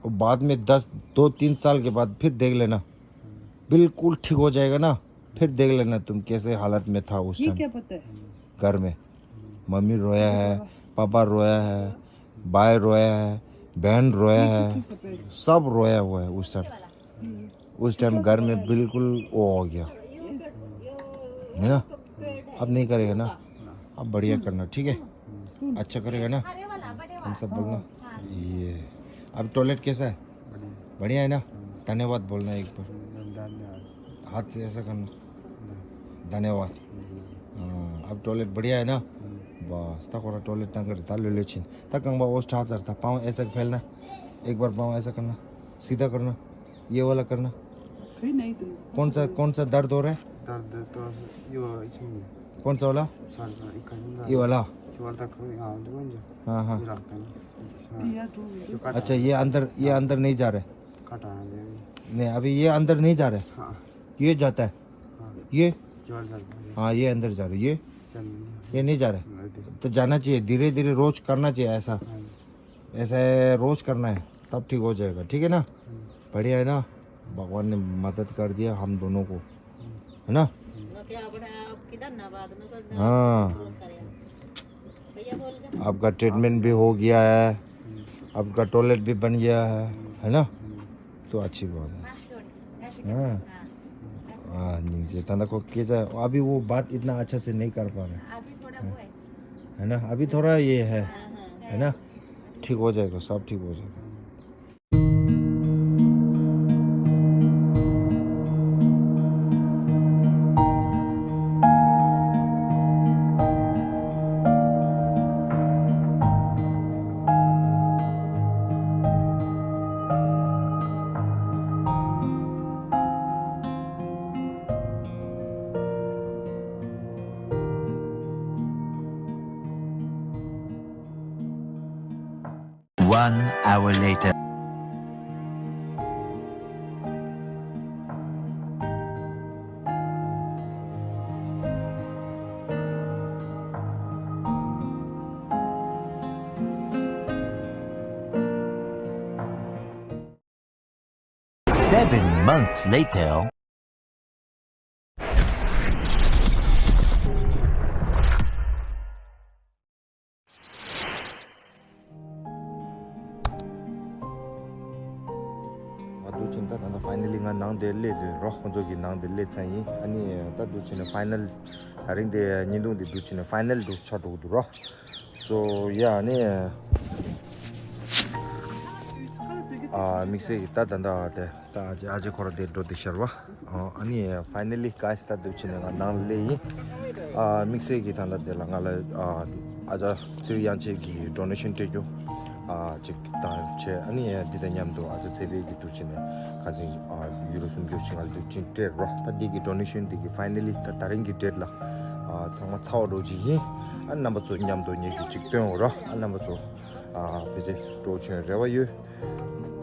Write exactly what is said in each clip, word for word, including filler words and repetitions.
और बाद में दस, दो तीन साल के बाद फिर देख लेना, बिल्कुल ठीक हो जाएगा ना। फिर देख लेना तुम कैसे हालत में था उस टाइम। घर में मम्मी रोया है, पापा रोया है, भाई रोया है, बहन रोया है, सब रोया हुआ है उस टाइम। उस टाइम घर में बिल्कुल वो हो गया, है ना? अब नहीं करेगा ना? अब बढ़िया करना, ठीक है? अच्छा करेगा ना? हम सब बोलना। ये अब टॉयलेट कैसा है? बढ़िया है ना? धन्यवाद बोलना एक बार। हाथ से ऐसा करना। धन्यवाद। हाँ, अब टॉयलेट बढ़िया है ना? बस, ད་ཁོ་རང་ཊོ་ལེཊ་བཏང་གི་རེད། ད་ལོས་ལོས་ཕྱིན། ད་རྐང་པ་འོ་ཕྲག་ཚར། ད་पाँव ऐसा फैलना, एक बार पाँव ऐसा करना, सीधा करना, ये वाला करना। कौन सा, कौन सा दर्द हो रहा है? दर्द तो ये इसमें नहीं। कौन सा वाला? सर, ये वाला। ये वाला तक यहाँ। हाँ, हाँ। अच्छा, ये अंदर, ये अंदर नहीं जा रहा है। नहीं, अभी ये अंदर नहीं जा रहा है। ये जाता है। ये, हाँ, ये अंदर जा रहा है। ये, ये नहीं जा रहा है। तो जाना चाहिए धीरे धीरे, रोज करना चाहिए ऐसा। ऐसा है, रोज करना है, तब ठीक हो जाएगा। ठीक है ना? बढ़िया है ना? भगवान ने मदद कर दिया हम दोनों को, है ना? हाँ, आपका ट्रीटमेंट भी हो गया है, आपका टॉयलेट भी बन गया है, है ना? तो अच्छी बात है। हाँ। हाँ, नीचे तंदा को के जा, अभी वो बात इतना अच्छा से नहीं कर पा रहे। अभी थोड़ा वो है। है ना, अभी थोड़ा ये है। हाँ, हाँ। है ना? ठीक हो जाएगा, सब ठीक हो जाएगा। One hour later. Seven months later. ང་འདུག་ཕྱིན། ད་ད་ལྟ་ཕའི་ནལ་ལི་ང་ནང་དེར་སླེབས་ཟིན་རོ། ཁོང་ཚོ་གི་ནང་དེར་སླེབས་ཚར་ཡིན། ཨ་ནི་ད་འདུག་ཕྱིན་ཕའི་ནལ། ད་རིང་དེ་བརྙན་ཐུང་དེ་འདུག་ཕྱིན་ཕའི་ནལ་འདུག་ཆགས་འགྲོ་གི་འདུག་རོ། སོ་ཡ་ཨ་ནི། ཨ་དམིགས་བསལ་གྱི་ད་ད་ད་དེ་ད་ཨ་ཅེ་ཨ་ཅེ་ཁོ་ར་དེ་འགྲོ་དེ་ཤར་བ། ཨ་ནི་ཕའི་ནལ་ལི་གཱས་ད་འདུག་ཕྱིན་ང་ནང་སླེབས་ཡིན། ཨ་དམིགས་བསལ་གྱི་ད་ད་དེ་ལ་ང་ལ་ཨ་ཨ་ཅག་ཚེ་རིང་དབྱངས་ཅན་གྱི་ཌོ་ནེ་ཤན་སྤྲད་རྒྱུ་ཨ་ཅིག་དང་བྱས། ཨ་ནི་འདི་དང་མཉམ་དུ་ཨ་ཅག་ཚེ་འཕེལ་གྱི་འདུག་ཕྱིན་ཁ་སང་ཨ་ཡུ་རོ་སུམ་ཅུ་ཞིག་ང་ལ་འདུག་ཕྱིན་སྤྲད་རོ། ད་འདི་གི་ཌོ་ནེ་ཤན་འདི་གི་ཕའི་ནལ་ལི་ད་ད་རིང་གི་ཌེཊ་ལ་ཨ་ཚང་མ་ཚར་བ་འགྲོ་གི་ཡིན། ཨ་རྣམ་པ་ཚོ་མཉམ་དུ་ངེད་ཀྱི་ཅིག་སྟོན་འོ་རོ། ཨ་རྣམ་པ་ཚོ་ཨ་ཕལ་ཆེར་འགྲོ་ཆེན་རེ་བ་ཡོད།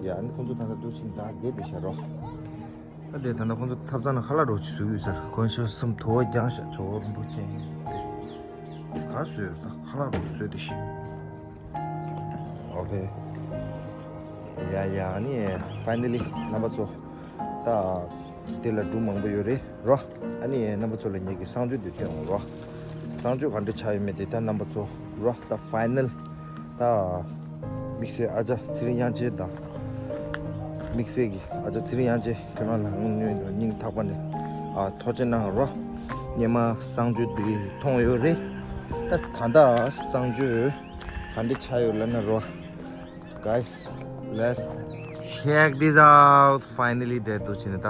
ཡ་ཨ་ནི་ཁོང་ཚོ་ད་ལྟ་འདུག་ཕྱིན་ད་བསྡད་བསྡད་བཞག་རོ། ད་དེ་ད་ལྟ་ཁོང་ཚོ་ཐབ་ཚང་ན་ཁ་ལག་འགྲོ་ཆེ་བཟོ་གི་ཡོད་ཟེར། ཁོང་ཚོ་སུམ་དུ་བ་རྒྱང་ཤག་ཇོ་བོ་རིན་པོ་ཆེ་ཡིན་ཏེ། ག་བཟོས་ཡོད་ད་ཁ་ལག་འགྲོ་བཟོས་དེ་ཤི། ཨོ་ཁེ། ཡ་ཡ་ཨ་ནི་ཕའི་ནལ་ལི་རྣམ་པ་ཚོ། ད་དེ་ལ་འབྲུ་མང་པོ་ཡོད་རེད་རོ། ཨ་ནི་རྣམ་པ་ཚོ་ལ་ངེད་ཀྱི་གསང་སྤྱོད་དེ་སྟོན་འོང་རོ། གསང་སྤྱོད་ག་འདྲ་ཆགས་ཡོད་མེད་དེ་ད་རྣམ་པ་ཚོ་རོ། ད་ཕའི་ནལ་ད་དམིགས་བསལ་ཨ་ཅག་ཚེ་རིང་དབྱངས་ཅན་དང་། དམིགས་བསལ་གྱི་ཨ་ཅག་ཚེ་རིང་དབྱངས་ཅན་ཁྱོད་རང་ལ་དངོས་གནས་སྙིང་ཐག་པ་ནས་ཨ་ཐུགས་རྗེ་གནང་རོ། སྔོན་མ་གསང་སྤྱོད་དེ་མཐོང་ཡོད་རེད། ད་ད་ལྟ་གསང་སྤྱོད་ག་འདྲ་ཆགས་ཡོད་ལབ་ན་རོ། Guys, let's check this out. Finally དེ་འདུག་ཕྱིན་ད།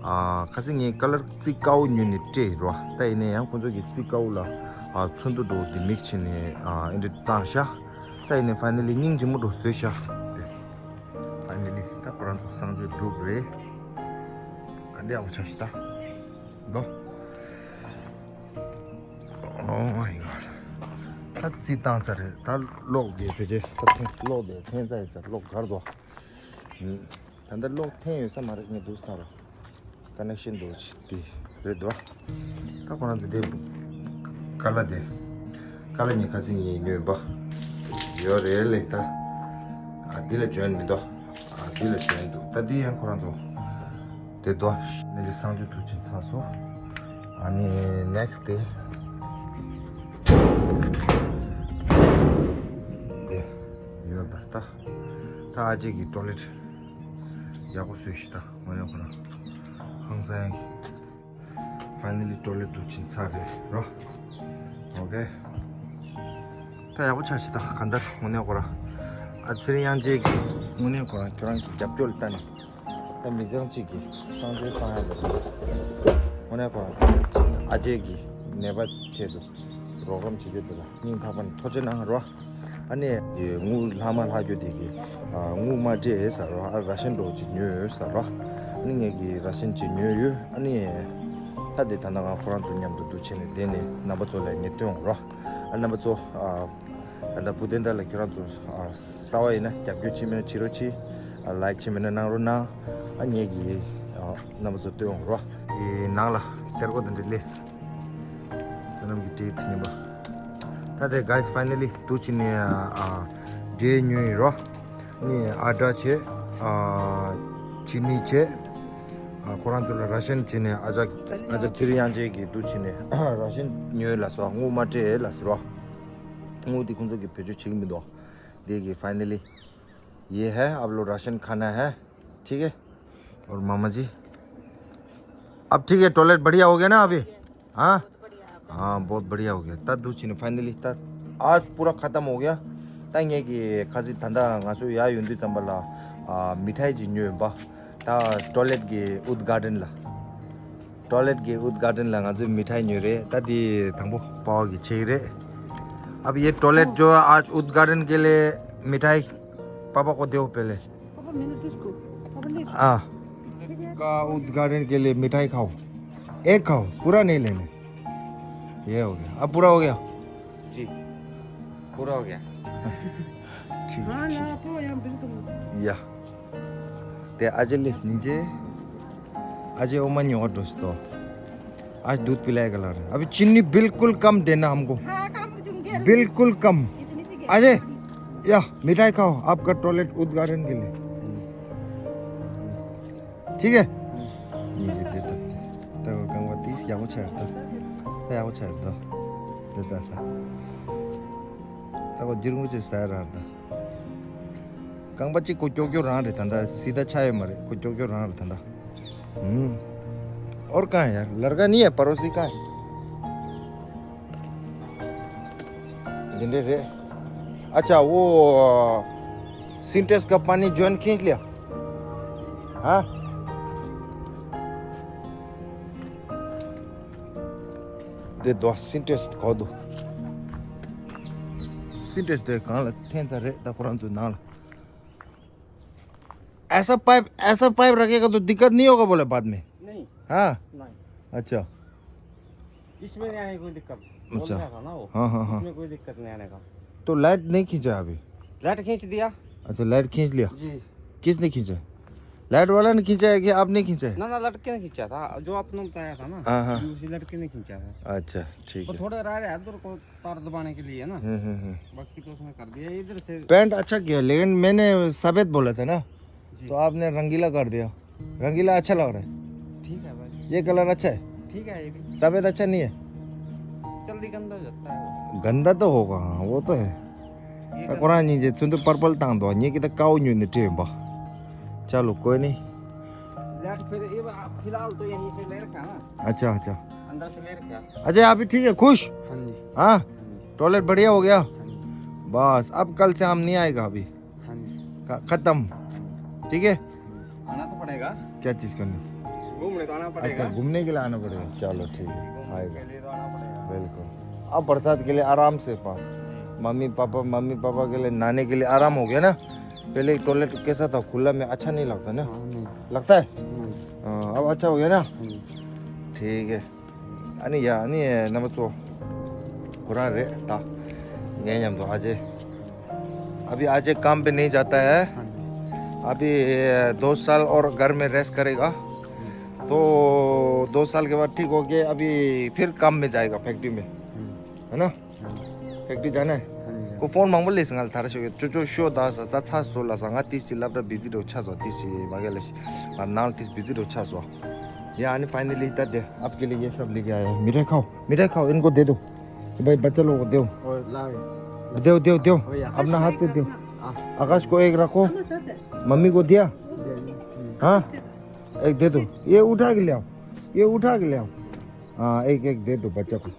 ཨ་ཁ་སང་ངས་ཀ་ལར་རྩི་དཀར་པོ་ཉོས་ནས་སྤྲད་རོ། ད་ཡིན་ན་ཡང་ཁོང་ཚོ་གི་རྩི་དཀར་པོ་ལ་ཨ་ཚོན་མདོག་འདྲ་པོ་དེ་མིག་ཕྱིན་ནས་ཨ་ཨེ་འདྲ་བཏང་ཤག་ད་ཡིན་ན་ཕའི་ནལ་ལི་སྙིང་རྗེ་མོ་འདྲ་པོ་བཟོས་ཤག་ཕའི་ནལ་ལི་ད་ཁོ་རང་ཚོ་གསང་སྤྱོད་གྲུབ་རེད། ག་འདྲ་ཡག་པོ་ཆགས་ཤག་ད། འདུག Oh my god. ད་རྩི་བཏང་ཚར་རེད། ད་གློག་དེ་ཕལ་ཆེར་ད་འཐེན་གློག་དེ་འཐེན་ཚར་ཡོད་ས། གློག་གར་འདུག་ད་ལྟ་གློག་འཐེན་ཡོད་ས་མ་རེད། ངས་འདུག་སེ་བཏང་རོགས། ཀ་ནེག་ཤན་འདུག་ཅིག་དེ་རེད་འདུག་ད་ཁོ་རང་ཚོ་དེ་ཀ་ལ་དེ་ཀ་ལ་ངས་ཁ་སང་ངས་ཉོས་པ་ཡོད་རེད་ལེ། ད་ཨ་འདི་ལ་འཇོན་མི་འདུག་འདི་ལ་ཞེན་འདུག་ད་འདི་ཡང་ཁོ་རང་ཚོ་དེ་དོ་ནི་ལི་སང་ཇུ་དུ་ཕྱིན་ཚར་སོང་། ཨ་ནི་ནེག་སི་ཊི་དེ་དེ་ཡོད་ད། ད་ད་ཨ་ཅེ་གི་ཊོ་ལེཊ་ཡག་པོ་བཟོས་ཤིག་ད་ངོ་ཡོང་ཁོ་རང་ཧང་སང་གི། ཕའི་ནལ་ལི་ཊོ་ལེཊ་དུ་ཕྱིན་ཚར་རེད་རོ། ཨོ་ཀེ། ད་ཡག་པོ་ཆགས་ཤིག་ད་ག་འདར་དངོས་གནས་ཁོ་ར། ཨ་ཚེ་རིང་དབྱངས་ཅན་གྱི་དངོས་གནས་ཁོ་རང་ཁྱོད་རང་གི་རྒྱབ་སྐྱོར་ལ་ལྟ་ནས། ད་མི་ཚང་གཅིག་གི་སང་ཇོའི་བཏང་ཡག་དེ་དངོས་གནས་ཁོ་རང་ཨ་ཅེ་གི་ནད་པ་ཆེད་དུ་རོགས་རམ་བྱེད་རྒྱུ་དེ་ལ་སྙིང་ཐག་པ་ནས་ཐུགས་རྗེ་གནང་རོ། ཨ་ནི་དངུལ་ལྷག་མ་ལྷག་རྒྱུ་དེ་གི་དངུལ་མ་སྤྲད་ཟེར་རོ། ཨ་ར་ཤན་འགྲོ་ཅིག་ཉོས་ཡོད་ཟེར་རོ། ཨ་ནི་ངས་གི་ར་ཤན་ཅིག་ཉོས་ཡོད། ཨ་ནི་ད་དེ་ད་ལྟ་ང་ཁོ་རང་ཚོ་མཉམ་དུ་འདུག་བྱས་ནས་དེ་ནས་རྣམ་པ་ཚོ་ལ་ངས་སྟོན་འོང་རོ། ཨ་རྣམ་པ་ཚོ་ཨ་ད་ལྟ་བུ་དེ་འདྲ་ལ་ཁྱོད་རང་ཚོ་ཨ་གསར་པ་ཡིན་ན་རྒྱབ་སྐྱོར་བྱེད་མིན་ན་བྱེད་རོགས་གྱིས། ཨ་ལའིཀ་བྱེད་མིན་ན་གནང་རོགས་གནང་། ཨ་ངས་གི་ཨ་རྣམ་པ་ཚོ་སྟོན་འོང་རོ། ཨེ་ནང་ལ་ཐེར་གོ་དེ་འདྲ་སླེབས། བསོད་ནམས་ཀྱི་སྤྲེའུ་དེ་ཉིན་པ། ད་དེ་གཱི་སི་ཕའི་ནལ་ལི་འདུག་བྱས་ནས་ཨ་འབྲས་ཉོས་ཡིན་རོ། ནི་ཨ་ཌ་བྱས། ཨ་ཅི་ནི་བྱས། ཨ་ཁོ་རང་ཚོ་ལ་ར་ཤན་བྱས་ནས་ཨ་ཅག་ཨ་ཅག་ཚེ་རིང་དབྱངས་ཅན་གྱིས་འདུག་བྱས་ནས་ར་ཤན་ཉོས་ལ་སོ། དངུལ་མ་སྤྲད་ལ་ཟེར་རོ། དངུལ་དེ་ཁོང་ཚོ་གིས་བེད་སྤྱོད་བྱེད་ཀྱི་མི་འདུག་དེ་གི་ཕའི་ནལ་ལི། ये है, आप लोग राशन खाना है, ठीक है। और मामा जी, अब ठीक है, टॉयलेट बढ़िया हो गया ना अभी? हाँ, हाँ, बहुत बढ़िया हो गया। ད་འདུག་བྱས་ནས་ཕའི་ནལ་ལི་ད་आज पूरा खत्म हो गया། ད་ངས་ཀྱི་ཁ་སང་ད་ལྟ་ང་ཚོ་ཡར་ཡོང་དུས་ཙམ་པ་ལ་ཨ་མི་ཐའི་ཅིག་ཉོས་ཡིན་པ། ད་ཊོ་ལེཊ་གི་ཨུད་གྷར་ཌེན་ལ། ཊོ་ལེཊ་གི་ཨུད་གྷར་ཌེན་ལ་ང་ཚོས་མི་ཐའི་ཉོས་རེད། ད་དེ་དང་པོ་པ་ཕ་གིས་ཕྱེ་གི་རེད། अब ये टॉयलेट जो आज उद्घाटन के लिए मिठाई पापा को दो पहले। पापा, मैंने तुझको, पापा, ले। हाँ। का उद्घाटन के लिए मिठाई खाओ, एक खाओ, पूरा नहीं लेने। ये हो गया, अब पूरा हो गया। जी, पूरा हो गया। ठीक है, हाँ, ठीक ना, है। तो यहाँ बिल्कुल मजा। या। ते अजय ले नीचे, अजय ओमन योगा दोस्तों। आज दूध पिलाएगा ला रहे। अभी चीनी बिल्कुल कम देना हमको। हाँ, कम दूंगी। बिल्कुल कम। इतनी सी गैस। अजय, या, मिठाई खाओ, आपका टॉयलेट उद्घाटन के लिए। ठीक है? ये, ये, ये, तो, तो, कम बात इस, या वो छाड़ दो। या वो छाड़ दो। दे दो, दो। तो वो जुर्म से सह रहा था। རྐང་པ་གཅིག་ཁོ་ཀྱོག་ཀྱོག་རང་རེད་ད་ལྟ། སི་ད་ཆགས་ཡོད་མ་རེད། ཁོ་ཀྱོག་ཀྱོག་རང་རེད་ད་ལྟ། हम्म। और कहाँ है यार? लड़का नहीं है, पड़ोसी कहाँ है? दिन रे रे। अच्छा, वो सिंटेक्स का पानी जॉन खींच लिया। हाँ? དེ་དོ་སིན་ཊེག་སི་གོ་དོ། སིན་ཊེག་སི་དེ་གང་ལ་འཐེན་ཚར་རེད། ད་ཁོ་རང་ཚོའི་ནང་ལ། ऐसा पाइप, ऐसा पाइप रखेगा तो दिक्कत नहीं होगा बोले बाद में। नहीं। हाँ। नहीं। अच्छा। इसमें नहीं आने की कोई दिक्कत। बोल अच्छा। रहा था ना वो। हाँ, हाँ, हाँ। इसमें कोई दिक्कत नहीं आने का। तो लाइट नहीं खींचा अभी? लाइट खींच दिया। अच्छा, लाइट खींच लिया। जी। किसने खींचा? लाइट वाला ने खींचा है कि आपने खींचा है? ना, ना, लड़के ने खींचा था, जो आपने बताया था ना, हाँ, हाँ। जी, उसी लड़के ने खींचा था। अच्छा, ठीक वो है। थोड़ा रह रहा है, उधर को तार दबाने के लिए ना। हम्म, हम्म, हम्म। बाकी तो उसने कर दिया इधर से। पैंट अच्छा किया, लेकिन मैंने सफेद बोला था ना, जी। तो आपने रंगीला कर दिया। रंगीला अच्छा लग रहा है। ठीक है भाई। ये कलर अच्छा है? ठीक है, ये भी। सफेद अच्छा नहीं है? जल्दी गंदा हो जाता है वो। गंदा तो होगा, हाँ, वो तो है। ये तो गंदा। कोरा नहीं जे, सुन तो पर्पल टांग दो, ये कितना काऊ न्यू ने टेम बा। चलो, कोई नहीं। लाइट फिर ये बा-, फिलहाल तो यहीं से ले रखा ना। अच्छा, अच्छा। अंदर से ले रखा। अच्छा, अभी ठीक है, खुश? हाँ जी। हाँ? हाँ जी। टॉयलेट बढ़िया हो गया? हाँ जी। बस, अब कल से हम नहीं आएगा अभी। हाँ जी। ख-, खत्म। ठीक है? आना तो पड़ेगा। क्या चीज़ करनी? घूमने तो आना पड़ेगा। अच्छा, घूमने के लिए आना पड़ेगा। चलो, ठीक है, घूमने आएगा। के लिए तो आना पड़ेगा। बिल्कुल। अब बरसात के लिए आराम से पास। मम्मी पापा, मम्मी पापा के लिए नहाने के लिए आराम हो गया ना? पहले टॉयलेट कैसा था? खुला में अच्छा नहीं लगता ना? हाँ, नहीं। लगता है? नहीं। हाँ, अब अच्छा हो गया ना? हाँ जी। ठीक है। ཨ་ནི་ཡ། ཨ་ནི་རྣམ་པ་ཚོ། ཁོ་རང་རེད་ད། ངའི་མཉམ་དུ་ཨ་ཅེ། अभी अजय काम पे नहीं जाता है। हाँ जी। अभी दो साल और घर में रेस्ट करेगा। तो दो साल के बाद ठीक हो गया, अभी फिर काम में जाएगा, फैक्ट्री में। हम्म। है ना? हाँ जी। फैक्ट्री जाना है? हाँ जी। ཁོ་ཕོན་མང་པོ་སླེབས་སོང་ང་ལ། ད་ར་ཤོག་ཅོ་ཅོ་ཤོ་ད་ས་ད་ཚ་སོ་ལ་ས་ང་ཏིས་ཅི་སློབ་གྲྭ་བི་ཛི་འགྲོ་ཆ་སོ། ཏིས་ཅི་མ་ག་ལ་ཤི་ང་ནང་ཏིས་བི་ཛི་འགྲོ་ཆ་སོ། ཡ་ཨ་ནི་finally ད་དེ་आपके लिए ये सब लेके आया। मिठाई खाओ, मिठाई खाओ, इनको दे दो। भाई बच्चा लोगों को दो। और लाओ। दो, दो, दो। अपना हाथ से दो। आकाश को एक रखो, मम्मी को दिया। हाँ, एक दे दो। ये उठा के ले आओ, ये उठा के ले आओ। हाँ, एक एक दे दो बच्चा को।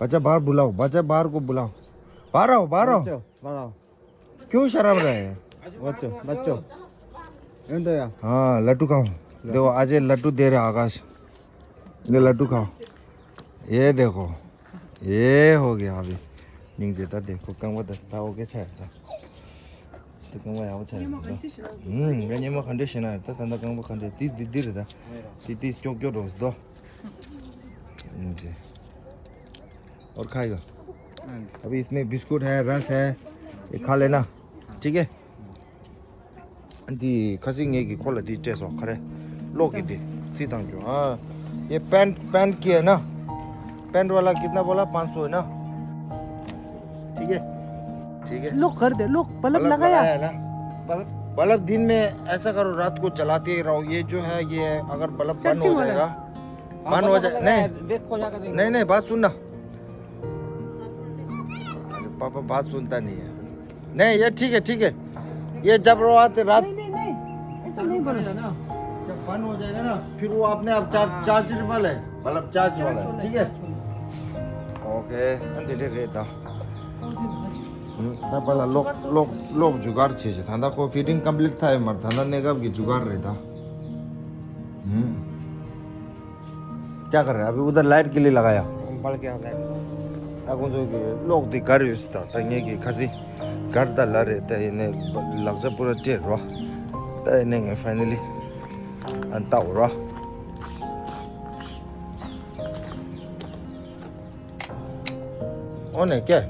बच्चा बाहर बुलाओ, बच्चा बाहर को बुलाओ। बाहर आओ, बाहर आओ। क्यों शर्म रहे हैं? बच्चों, बच्चों। हाँ, लड्डू खाओ। देखो, आज ये लड्डू दे रहे आकाश। ये लड्डू खाओ। ये देखो, ये हो गया अभी। निंजे ता देखो, कंगवा दस्ता हो गया छाया था। तो कंगवा यहाँ छाया था। हम्म, ये मा खंडे शेना था, तंदा कंगवा खंडे ती दी दी रहता। ती ती क्यों क्यों रोज दो। निंजे। और खाएगा। अभी इसमें बिस्कुट है, रस है, ये खा लेना, ठीक है। दी खसी ङེ་གི་ཁོ་ལ་दी སྤྲད་སོང་། ཁ་རེ་ལོག་གི་दी སི་དང་ཅོ། हाँ, ये पैंट, पैंट की है ना? पैंट वाला कितना बोला? पाँच सौ है ना? ठीक है, ठीक है। लोग कर दे, लोग बल्ब लगाया। बल्ब, बल्ब दिन में ऐसा करो, रात को जलाते ही रहो। ये जो है, ये अगर बल्ब बंद हो जाएगा, बंद हो जाए, नहीं, देखो, नहीं, नहीं, बात सुनना। अरे पापा बात सुनता नहीं है। नहीं, ये ठीक है, ठीक है। ये जब रात, रात नहीं, नहीं, नहीं, ऐसा नहीं बोला। जब बंद हो जाएगा ना, फिर वो अपने आप चार्ज, चार्ज वाला है, मतलब चार्ज वाला है, ठीक है। OK, अंधेरे रहता। हम्म, ད་པ་ལ་ལོག་ལོག་ལོག་ཇུ་གར་བྱེད་ཤེས། ད་ལྟ་ཁོ་ཕི་ཊིང་ཀམ་པི་ལིཊ་ཚར་ཡོད་མ་རེད། ད་ལྟ་གནས་སྐབས་ཀྱི་ཇུ་གར་རེད་ད། हम्म। क्या कर रहे हैं अभी उधर? लाइट के लिए लगाया। बल्ब के लाइट। ད་ཁོང་ཚོ་གི་གློག་འདི་གར་ཡོད་ཟེར། ད་ད་ངས་གི་ཁ་སི་གར་ད་ལ་རེད། ད་ཡིན་ནས་ལག་ཆ་པུ་ར་སྤྲད་རོ། ད་ཡིན་ནས་ངས་ཕའི་ནལ་ལི་ཨ་ནི་ལྟ་འོ་རོ། འོ་ནས་ཀྱེ།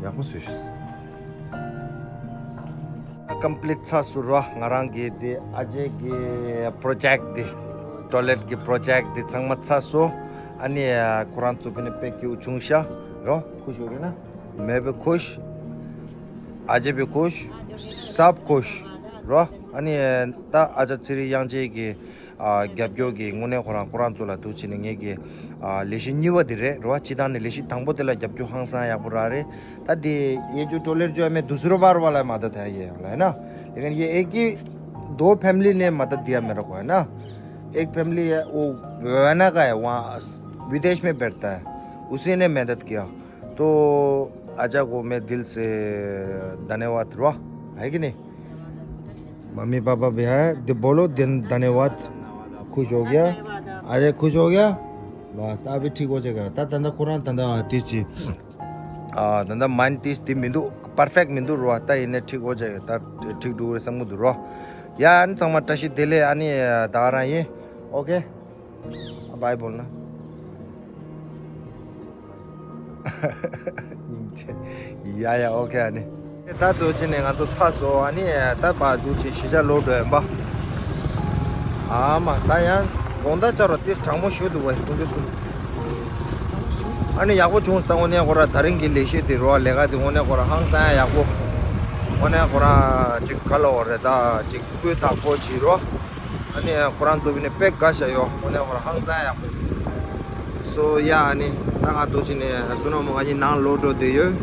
ཡག་པོ་བཟོས་ཤག་ཀམ་པི་ལིཊ་ཚར་སོང་ར། ང་རང་གི་དེ་ཨ་ཅེ་གི་པྲོ་ཇེཀ་དེ། ཊོའི་ལེཊ་གི་པྲོ་ཇེཀ་དེ་ཚང་མ་ཚར་སོང་། ཨ་ནི་ཁོ་རང་ཚོ་བི་ནི་དཔེ་སྐྱིད་པོ་བྱུང་ཤག་རོ། ཁུ་ཤོ་རེ་ན། मैं भी खुश, अजय भी खुश, सब खुश རོ། ཨ་ནི་ད་ཨ་ཅག་ཚེ་རིང་དབྱངས་ཅན་གྱི་ཨ་རྒྱབ་སྐྱོར་གྱི་དངོས་གནས་ཁོ་རང་ཁོ་རང་ཚོ་ལ་འདུག་བྱས་ནས་ངེད་ཀྱི་ཨ་ལས་གཞི་གཉིས་པ་དེ་རེད་རོ། སྤྱི་བཏང་ནས་ལས་གཞི་དང་པོ་དེ་ལ་རྒྱབ་སྐྱོར་ཧང་སང་ཡག་པོ་རག་རེད། ད་དེ་ये जो टॉयलेट जो है मैं दूसरी बार वाला है, मदद है ये वाला है ना, लेकिन ये एक ही दो फैमिली ने मदद दिया मेरे को, है ना। एक फैमिली है वो गयाना का है, वहाँ विदेश में बैठता है, उसी ने मदद किया। तो अजा को मैं दिल से धन्यवाद रहा, है कि नहीं? मम्मी पापा भी है, दे-, बोलो दिन धन्यवाद। खुश हो गया? अरे खुश हो गया? बस अभी ठीक हो जाएगा। ता तंदा कुरान तंदा तीची। आ, तंदा माइंड तीस ती मिंदु, परफेक्ट मिंदु रहा, ता इन्हें ठीक हो जाएगा, ता ठीक डूरे समझ रहा। या अन संगमा टशी दिले अनि दारा ये। OK। बाय बोलना। ཡ་ཡ། ཨོ་ཁེ། ཨ་ནི་ད་དུ་ཕྱིན་ནས་ང་ཚོ་ཚར་སོང་། ཨ་ནི་ད་པ་དུ་ཕྱིན་གཞིས་ཆགས་ལོག་འགྲོ་ཡིན་པ། ཨ་མ་ད་ཡང་དགོང་དག་ཆ་རོ་ཏིས་གྲང་མོ་ཞུ་འདུག་བས་ཁོང་ཚོ་གསུམ། ཨ་ནི་ཡག་པོ་བྱུང་སྟངས་དངོས་གནས་ཁོ་ར་ད་རིང་གི་ལས་གཞི་དེ་རོ་ལས་ཀ་དེ་དངོས་གནས་ཁོ་ར་ཧང་སང་ཡག་པོ། དངོས་གནས་ཁོ་ར་ཅིག་ག་ལ་འོ་རེད། ད་ཅིག་སྤུས་དག་པོ་བྱེད་རོ། ཨ་ནི་ཁོ་རང་ཚོ་གི་ནི་དཔེ་དགའ་ཤ་ཡོད། དངོས་གནས་ཁོ་རང་ཧང་སང་ཡག་པོ། སོ་ཡ། ཨ་ནི་ད་ང་ཏོ་ཅི་ནས་སུ་ནོ་མོ་ང་གཉིས་ནང་ལོག་འགྲོ་བསྡད་ཡོད།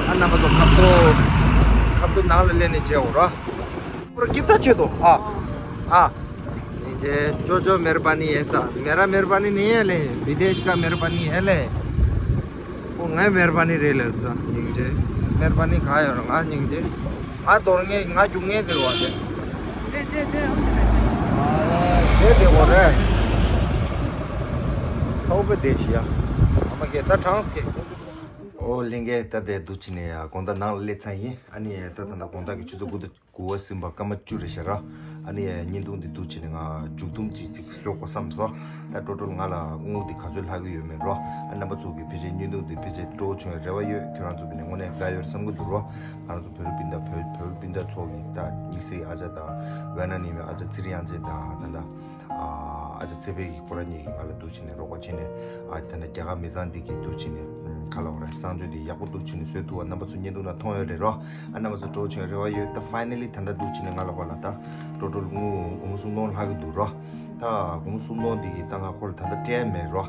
ཨ་རྣམ་པ་ཚོ་ཁ་ཐོ་ཁ་ཐོ་ནང་ལ་སླེབས་ནས་བྱས་འོ་ར། པུ་ར་ཀིབ་ཐ་ཆོད་དོ། ཨ་ཨ། ནིང་ཇེ། ཅོ་ཅོ་མེར་བ་ནི་ཨེ་ས། མེ་ར་མེར་བ་ནི་ནི་ཨེ་ལེ། བི་དེཤ་ཀ་མེར་བ་ནི་ཨེ་ལེ། ཨོ་ངའི་མེར་བ་ནི་རེད་ལེ། ད་ཉིང་ཇེ། མེར་བ་ནི་ག་ཡོད་ར་ང་ཉིང་ཇེ། ཨ་དོར་ངེ་ང་རྒྱུག་ངེ་དེ་རུ་བ་དེ། དེ་དེ་གོ་རེ། ཁའུ་པེ་དེ་ཤི་ཡ། ཨ་མ་གེ་ད་གྲངས་གེ། ཨོ་ལིང་གེ་ད་དེ་དུ་ཅི་ནས་ཡ་གོང་ད་ནང་ལ་སླེབས་ཚར་ཡིན། ཨ་ནི་ད་ད་ད་གོང་ད་གི་ཆུ་ཚོད་དགུ་དང་དགུ་པ་ཟིན་པ་སྐར་མ་བཅུ་རེད་ཤག་ར། ཨ་ནི་བརྙན་ཐུང་འདི་འདུག་བྱས་ནས་ང་མཇུག་སྡོམ་ཅིག་ཅིག་ཤོག་གོ་བསམ་སོང་། ད་ཊོ་ཊལ་ང་ལ་དངུལ་འདི་ག་ཚོད་ལྷག་གི་ཡོད་མེད་རོ། ཨ་རྣམ་པ་ཚོ་གི་ཕལ་ཆེར་བརྙན་ཐུང་འདི་ཕལ་ཆེར་སྤྲོ་བོ་བྱུང་བའི་རེ་བ་ཡོད། ཁྱོད་རང་ཚོ་གི་ནས་དངོས་གནས་དགའ་ཡོད་བསམ་གི་འདུག་རོ། ང་རང་ཚོ་བོད་རིགས་སྤུན་ཟླ་བོད་བོད་རིགས་སྤུན་ཟླ་ཚོ་གི་ད་དམིགས་བསལ་གྱི་ཨ་ཅག་དང་ཝེ་ན་ནི་མའི་ཨ་ཅག་ཚེ་རིང་དབྱངས་ཅན་དང་ད་ད་ཨ་ ཨ་ཅག་ཚེ་འཕེལ་གྱིས་ཁོ་རང་གཉིས་ཀྱིས་ང་ལ་འདུག་བྱས་ནས་རོགས་པ་བྱས་ནས། ཨ་ད་ནི་རྒྱ་གར་མི་ཚང་འདི་གིས་འདུག་བྱས་ནས་ཁ་ལ་བ་ར་གསང་སྤྱོད་འདི་ཡག་པོ་འདུག་བྱས་ནས་བཟོས་འདུག་བ། རྣམ་པ་ཚོ་བརྙན་ཐུང་ནང་མཐོང་ཡོད་རེད་རོ། ཨ་རྣམ་པ་ཚོ་སྤྲོ་བོ་བྱུང་རེ་བ་ཡོད། ད་ཕའི་ནལ་ལི་ད་ལྟ་འདུག་བྱས་ནས་ང་ལ་བ་ལ་ད་ཊོ་ཊལ་དངུལ་སྒོར་མོ་སུམ་སྟོང་ལྷག་གི་འདུག་རོ། ད་སྒོར་མོ་སུམ་སྟོང་འདི་གིས་ད་ང་ཁོ་ལ་ད་ལྟ་སྤྲད་མེད་རོ།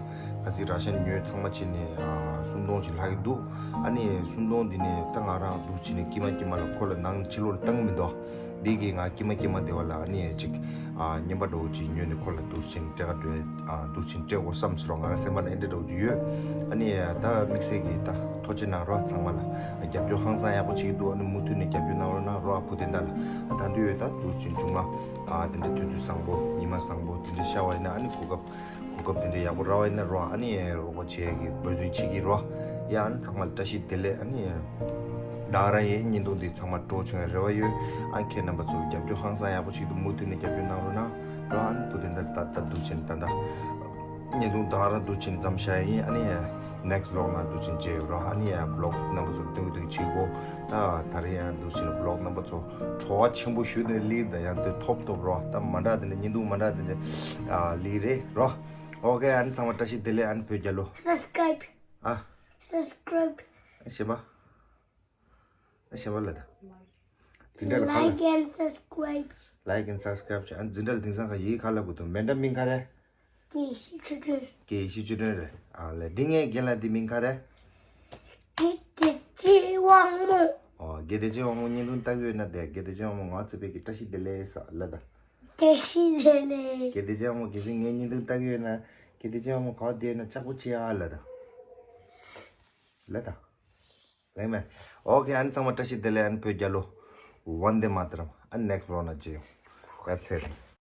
ག་ཚོད་ར་ཤན་ཉོས་ཚང་མ་བྱས་ནས་ཨ་སུམ་སྟོང་ཞིག་ལྷག་གི་འདུག་ཨ་ནི་སུམ་སྟོང་འདི་ནས་ད་ང་རང་འདུག་བྱས་ནས་དཀྱིལ་མ་དཀྱིལ་མ་ལ་ཁོ་ལ་ནང་ཕྱི་ལོགས་ལ་བཏང་མི་འདུག་འདི་གིས་ང་དཀྱིལ་མ་དཀྱིལ་མ་དེ་བ་ལ་ཨ་ནི་ཅིག་ཨ་རྔན་པ་འདྲ་བོ་ཅིག་ཉོས་ནས་ཁོ་ལ་འདུག་བྱས་ནས་སྤྲད་ག་འགྲོ། ཨ་འདུག་བྱས་ནས་སྤྲད་དགོས་བསམ་ཟེར་རོ། ང་རང་སེམས་པ་ན་ཨེ་འདྲ་འདྲ་བོ་ཅིག་ཡོད། ཨ་ནི་ད་དམིགས་བསལ་གྱིས་ད་ཐུགས་རྗེ་གནང་རོགས། ཚང་མ་ལ་རྒྱབ་སྐྱོར་ཧང་སང་ཡག་པོ་བྱེད་ཀྱི་འདུག་ཨ་ནི་མུ་མཐུད་ནས་རྒྱབ་སྐྱོར་གནང་རོགས་གནང་རོགས། ཨ་བུ་དེ་འདྲ་ལ་ད་དུང་ཡོད། ད་འདུག་བྱས་ནས་མཇུག་མ་ཨ་དེ་འདྲ་དུས་ཚོད་བཟང་པོ་ཉི་མ་བཟང་པོ་དེ་འདྲ་ཤར་བ་ཡིན་ན། ཨ་ནི་གོ་སྐབས་གོ་སྐབས་དེ་འདྲ་ཡག་པོ་རག་པ་ཡིན་ན་རོ། ཨ་ནི་རོགས་པ་བྱེད་ཀྱི་འབད་བརྩོན་བྱེད་ཀྱི་རོ། ཡ་ཨ་ནི་ཚང་མ་ལ་བཀྲ་ཤིས་བདེ་ལེགས། ཨ་ནི་ད་རང་ཡི་བརྙན་ཐུང་འདི་ཚང་མ་སྤྲོ་བོ་བྱུང་བའི་རེ་བ་ཡོད། ཨ་ཁྱེད་རྣམ་པ་ཚོ་རྒྱབ་སྐྱོར་ཧང་སང་ཡག་པོ་བྱེད་ཀྱི་འདུག་མུ་མཐུད་ནས་རྒྱབ་སྐྱོར་གནང་རོགས་གནང་རོ། ཨ་ནི་བུ་དེ་འདྲ་ད་ད་འདུག་བྱས་ནས་ད་ད་བརྙན་ཐུང་ད་རང་འདུག་བྱས་ནས་མཚམས་བཞག་ཡིན། ཨ་ནི་next vlog ནང་འདུག་བྱས་ནས་མཇལ་ཡོང་རོ། ཨ་ནི་vlog རྣམ་པ་ཚོ་སྟོན་གི་འདུག་བྱེད་དགོས། ད་ད་རེས་ཡང་འདུག་བྱས་ནས་vlog རྣམ་པ་ཚོ་བྲོ་བ་ཆེན་པོ་ཞུ་ནས་ལིར་ད་ཡང་དེ་ཐོབ་ཐོབ་རོ། ད་མ་འདྲ་དེ་འདྲ་བརྙན་ཐུང་མ་འདྲ་དེ་འདྲ་ལིར་རེད་རོ། ཨོ་ཁེ། ཨ་ནི་ཚང་མ་བཀྲ་ཤིས་བདེ་ལེགས། ཨ་ནི་བོད་རྒྱལ་ལོ། Subscribe. ཨ། Subscribe. ཨ་ཤེས་པ། ཨ་ཤེས་པ་ལ་ད། འཛིན་གྲྭ་ལ་ག་ལ། Like and subscribe. Like and subscribe བྱས། ཨ་འཛིན་གྲྭ་ལ་དེང་སང་ག་ཡིག་ག་ལ་དགོས་འདུག་མེ་འདྲ་མིང་ག་རེ། དགེ་བཤེས་ཆོས་སྒྲོན། དགེ་བཤེས་ཆོས་སྒྲོན་རེད། ཨ་ལས་འདི་ངའི་རྒན་ལགས་འདི་མིང་ག་རེ། དགེ་བདེ་ཆེན་དབང་མོ། ཨོ་དགེ་བདེ་ཆེན་དབང་མོ་བརྙན་ཐུང་ལྟ་གི་ཡོད་ན་དེ་དགེ་བདེ་ཆེན་དབང་མོ་ང་ཚོ་བོད་ཀྱི་བཀྲ་ཤིས་བདེ་ལེགས་ཟེར་ལབ་ད། བཀྲ་ཤིས་བདེ་ལེགས། དགེ་བདེ་ཆེན་དབང་མོ་གལ་སྲིད་ངའི་བརྙན་ཐུང་ལྟ་གི་ཡོད་ན་དགེ་བདེ་ཆེན་དབང་མོ་ག་པར་བསྡད་ན་ལྕགས་པོ་ཆེ་ཨ་ལབ་ད། ལབ་ད། ལེགས་མེད། ཨོ་ཁེ། ཨ་ནི་ཚང་མ་བཀྲ་ཤིས་བདེ་ལེགས། ཨ་ནི་བོད་རྒྱལ་ལོ། Vande Mataram. ཨ་ནི་next vlog ནང་མཇལ་ཡོང་། That's it.